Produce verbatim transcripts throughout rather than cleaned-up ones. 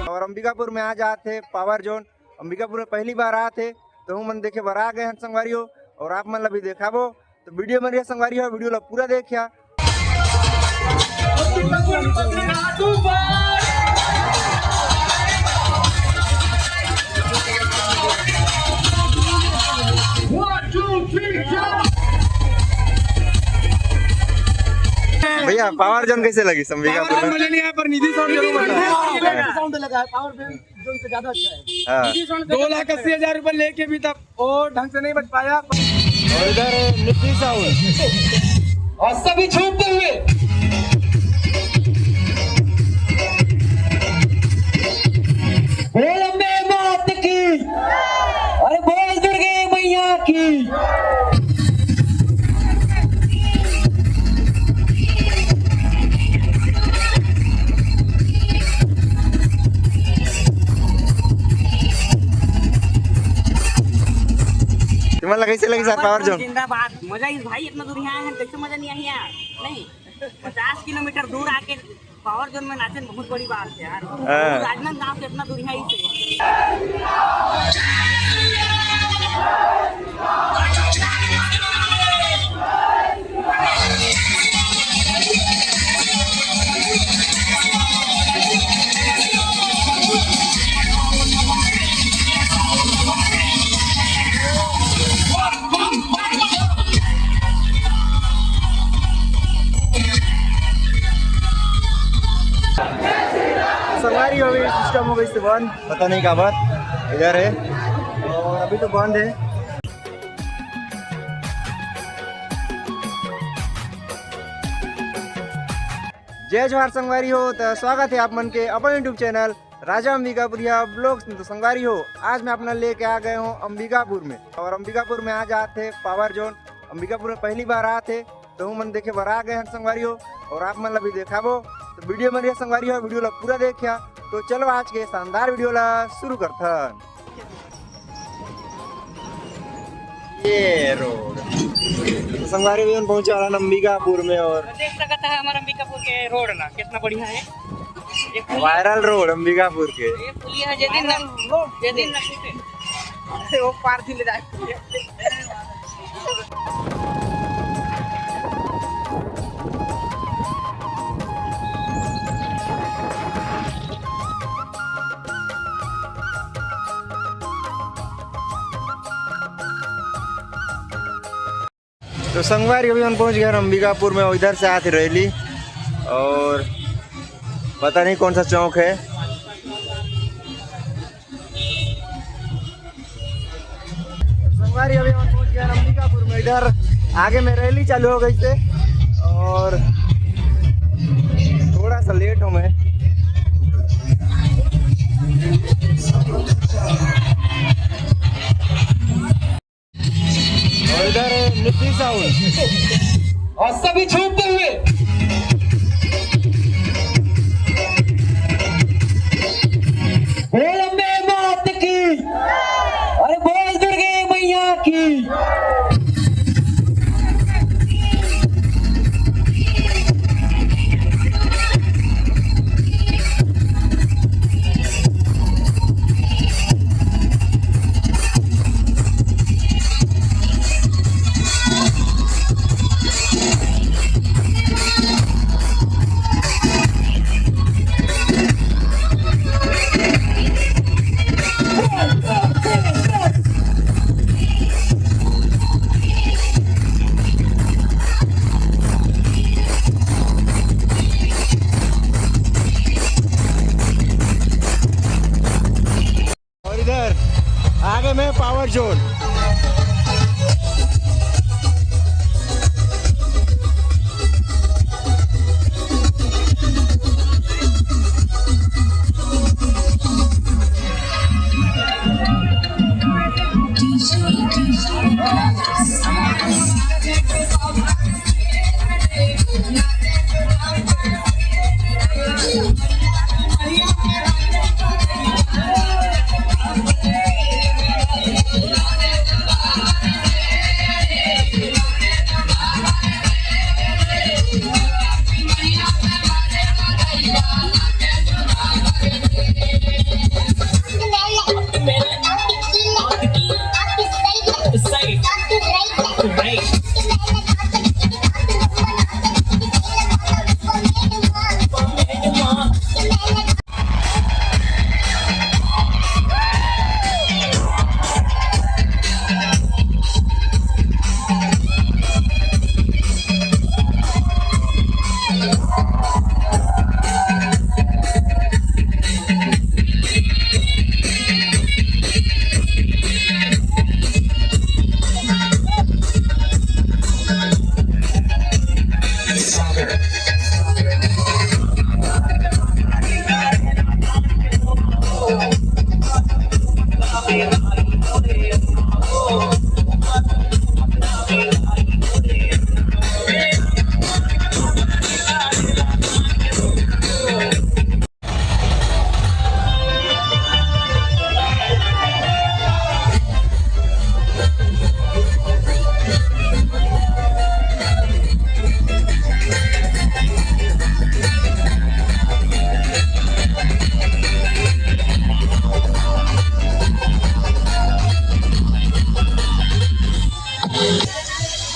और अंबिकापुर में आ जात हे पावर जोन, अंबिकापुर में पहली बार आत हे, तो हमन देखे बर आ गए हन संगवारी हो, और आप मन ला भी देखाबो। तो वीडियो में रहिया संगवारी हो, वीडियो ला पूरा देखिया। भैया, पावर जोन कैसे लगी अंबिकापुर में? मजा नहीं आया, पर निधि साउंड जरूर मजा आया। साउंड लगा है, पावर जोन से ज्यादा अच्छा है। हाँ। दो लाख अस्सी हजार रुपए लेके भी तब वो ढंग से नहीं बच पाया। और इधर है निधि साउंड। और सभी झूमते हुए। बोल अम्बे मात की। अरे बोल दुर्गे मैया की। तुमन ला कैसे लगी सर पावर जोन? जिंदाबाद। मजा इस भाई, इतना दूर यहाँ है, कैसे मजा नहीं आई यार? नहीं, पचास किलोमीटर दूर आके पावर जोन में नाचन बहुत बड़ी बात है यार। हाँ। राजनांदगांव से इतना दूर यहाँ से। संगवारी हो गई, सिस्टम हो गई से बंद, पता नहीं काबर इधर है, और अभी तो बंद है। जय जोहार संगवारी हो, तो स्वागत है आप मन के अपन YouTube चैनल राजा अंबिकापुरिया ब्लॉग्स में। तो संगवारी हो, आज मैं अपना लेके आ गए हूँ अंबिकापुर में, और अंबिकापुर में आ जात हे पावर जोन। अंबिकापुर में पहली बार आत हे, तो हमन देखे बर आ गए हन संगवारी हो, और आप मन ला भी देखाबो। तो वीडियो में रहिया संगवारी हो, वीडियो ला पूरा देखिया। तो चलो आज के शानदार वीडियो ला शुरू करथन। ये रोड। तो संगवारी भी हम पहुंचे वाला अंबिकापुर में, और देख सकता है हमारा अंबिकापुर के रोड ना कितना बढ़िया है। ये पुलिया, वायरल रोड अंबिकापुर के। ये पुलिया है, जे दिन ना, जे दिन ना टूटे। अरे वो पार थी ले जाए। तो संगवारी अभी हम पहुंच गए अंबिकापुर में, इधर से आते रैली, और पता नहीं कौन सा चौक है। संगवारी अभी हम पहुंच गए अंबिकापुर में, इधर आगे में रैली चालू हो गई से, और थोड़ा सा लेट हूँ मैं। और इधर है निधि साउंड। और सभी झूमते हुए। बोल अम्बे मात की। अरे बोल दुर्गे मैया की। और इधर आगे में पावर जोन।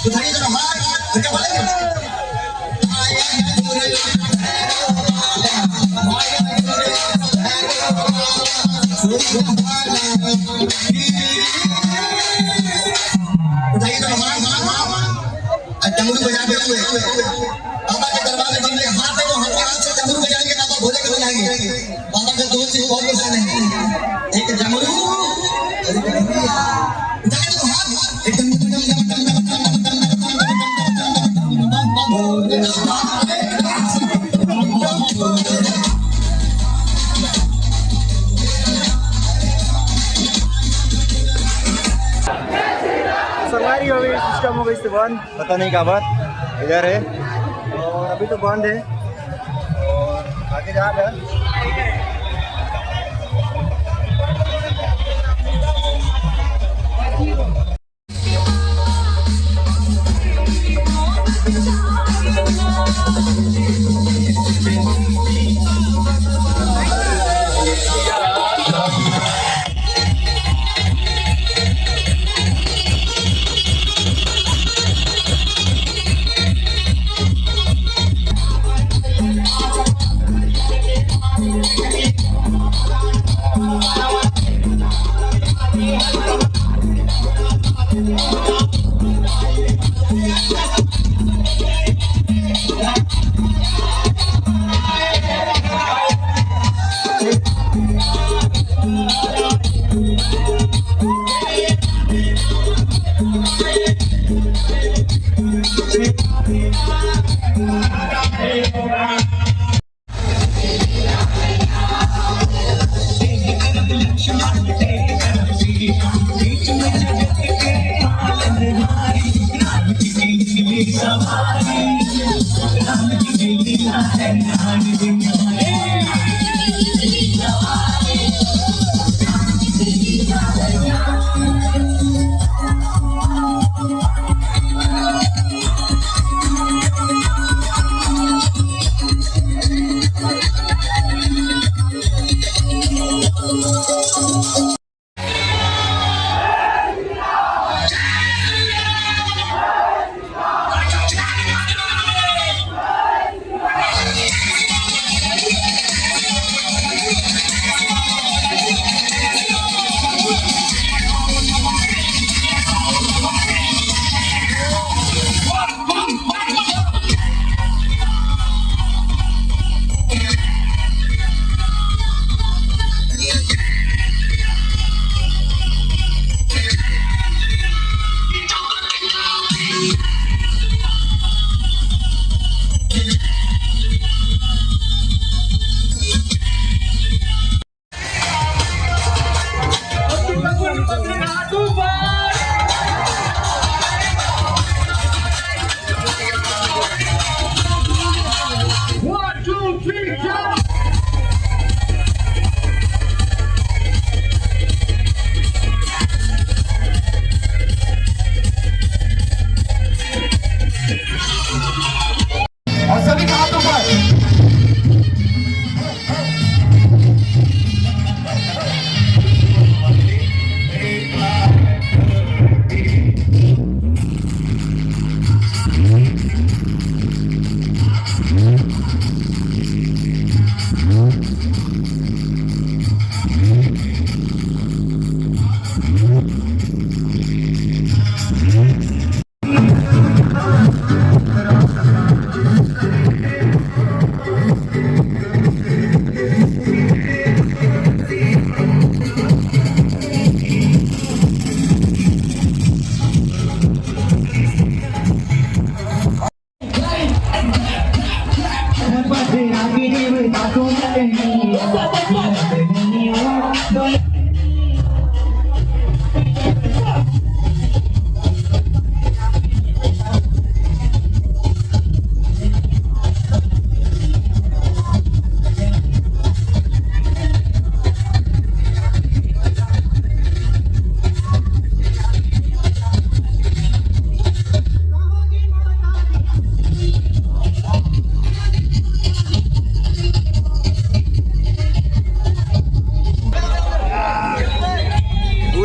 उठाइए जरा हाथ, क्या बोलेंगे? उठाइए जरा हाथ। डमरू बजाते हुए बाबा के दरबार में जिनके हाथ है, वो हल्के हाथ से डमरू बजाएंगे, बाबा भोले को बुलाएंगे। बाबा का दो चीज बहुत पसंद है, एक डमरू और एक डमरू। उठाइए जरा हाथ। संगवारी हो गई, सिस्टम हो गई से बंद, पता नहीं काबर इधर है, और अभी तो बंद है और आगे जा रहा है।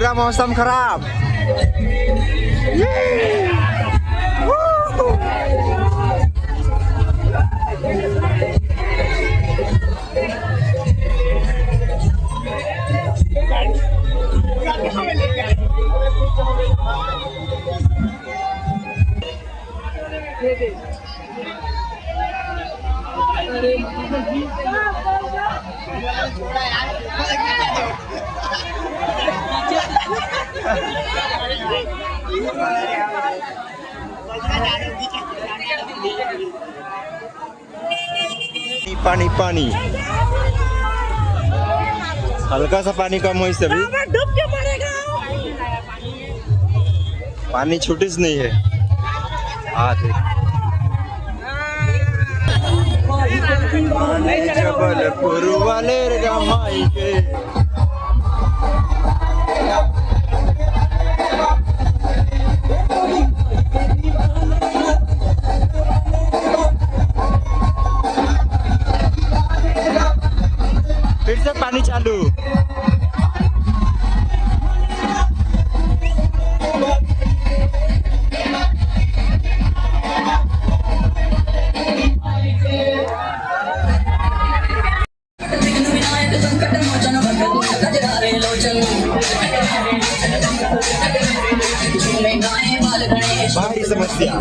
पूरा मौसम खराब। पानी, पानी। हल्का सा पानी कम होइस अभी। बाबा डूब के मरेगा। पानी छूटिस नहीं है। हाँ, देख। जबलपुर वाले रे गमाई के। फिर से पानी चालू। भारी समस्या।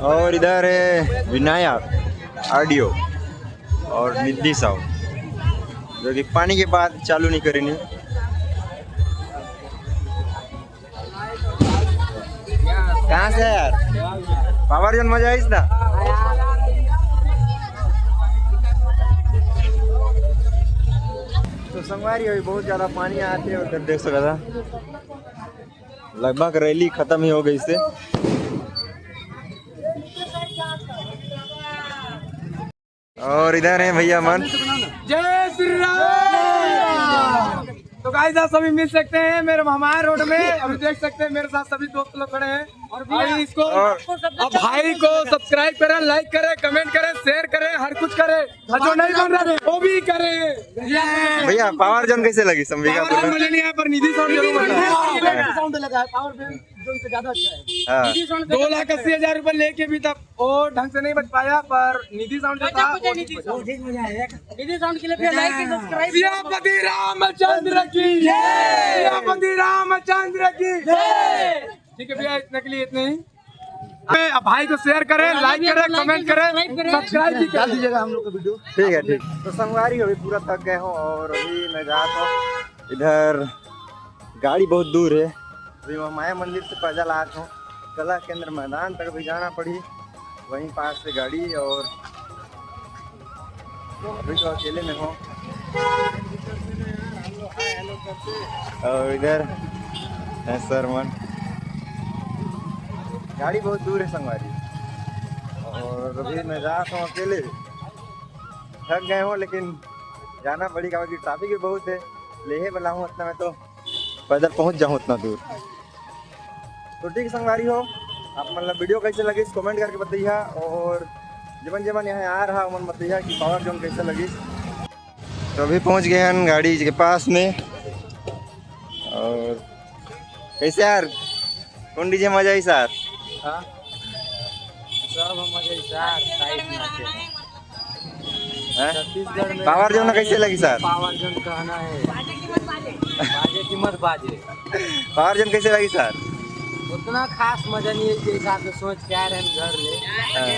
और इधर है विनायक ऑडियो और निधि साहू, जो कि पानी के बाद चालू नहीं करेंगे। कहाँ से है यार? पावर जन मजा आइस ना। तो संगवारी, अभी बहुत ज्यादा पानी आते हैं उधर, देख सकता। लगभग रैली खत्म ही हो गई से। और इधर है भैया मन। जय श्री राम। तो गाइस, आप सभी मिल सकते हैं मेरे हमारे रोड में। अभी देख सकते हैं मेरे साथ सभी दोस्त लोग खड़े हैं। और अभी इसको और अब भाई को सब्सक्राइब करें, लाइक करें, कमेंट करें, शेयर करें, हर कुछ करें। और जो नहीं बन रहा वो भी करें। भैया, पावर जॉन कैसे लगी संबिकापुर में? मजा नहीं आया, पर निधि साउंड जरूर मजा आया। साउंड लगा है, पावर जॉन से ज्यादा अच्छा है। हाँ। दो लाख अस्सी हजार रुपए लेके भी तब वो ढंग से नहीं बच पाया, पर निधि साउंड जो था, वो ठीक बजा है। निधि साउंड के लिए भैया लाइक, सब्सक्राइब। सियापति रामचंद्र की जय। सियापति रामचंद्र की जय। ठीक है भैया, इतने के लिए इतने ही। अबे, अब भाई को शेयर करें, और लाइक करें, कमेंट करें, सब्सक्राइब भी कर दीजिएगा हम लोग का वीडियो। ठीक है, ठीक। तो संगवारी, अभी पूरा थक गए हो और अभी मैं जाता हूँ इधर। गाड़ी बहुत दूर है, अभी मैं माया मंदिर से पैदल आत हूँ, कला केंद्र मैदान तक भी जाना पड़ी, वहीं पास से गाड़ी। और अभी तो अकेले में हूँ। और इधर है सर मन। गाड़ी बहुत दूर है संगवारी, और अभी मैं जात हूँ अकेले। थक गए हूँ, लेकिन जाना पड़ी, काबर कि ट्रैफिक भी बहुत है। लेहे वाला हूँ उतना, मैं तो पैदल पहुँच जाऊँ उतना दूर। तो ठीक संगवारी हो, आप मतलब वीडियो कैसे लगिस कमेंट करके बतैया, और जेमन जेमन यहाँ आ रहा ओमन बतैया कि पावर जॉन कैसे लगिस। तो अभी पहुँच गए हैं गाड़ी के पास में। और कैसे यार, कौन डीजे मजा आई सर? हाँ, सब मजा आई सर, टाइट नाचे। हैं? छत्तीसगढ़ में पावर जॉन कैसे लगी सर? पावर जॉन कहना है, बाजे की मत बाजे। पावर जॉन कैसे लगी सर? उतना खास मजा नहीं है जैसा आप सोच के आ रहे हैं घर ले। हाँ।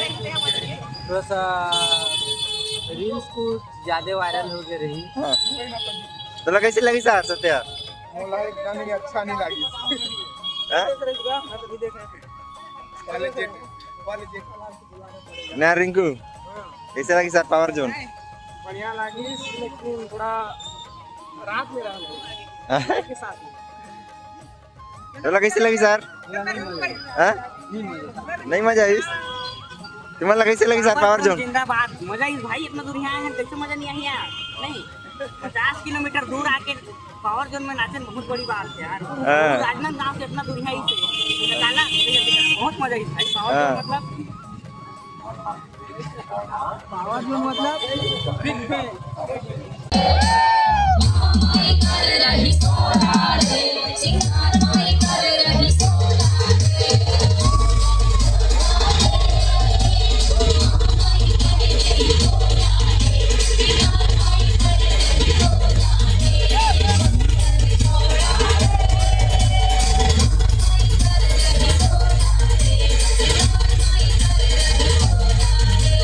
थोड़ा सा रील्स कुछ ज्यादा वायरल हो गए रही। हाँ। तोला कैसे लगी सर सत्या? मोला एकदम ही अच्छा नहीं लगी। हाँ? Quality, quality. ना रिंकू, कैसे लगी सर पावर जॉन? बढ़िया लगी, लेकिन थोड़ा रात में रहना के साथ में। तोला कैसे लगी सर? हाँ? नहीं मजा आइस? तुम्हारा कैसे लगी सर पावर जोन? जिंदाबाद। मजा आइस भाई, इतना दूर यहाँ आए हैं, कैसे मजा नहीं आई यार? नहीं, पचास किलोमीटर दूर आके पावर जोन में नाचन बहुत बड़ी बात है यार। हाँ। राजनांदगांव से इतना दूर यहाँ से निकाला, बहुत मजा आइस भाई। पावर हाँ। जोन मतलब पावर जोन मतलब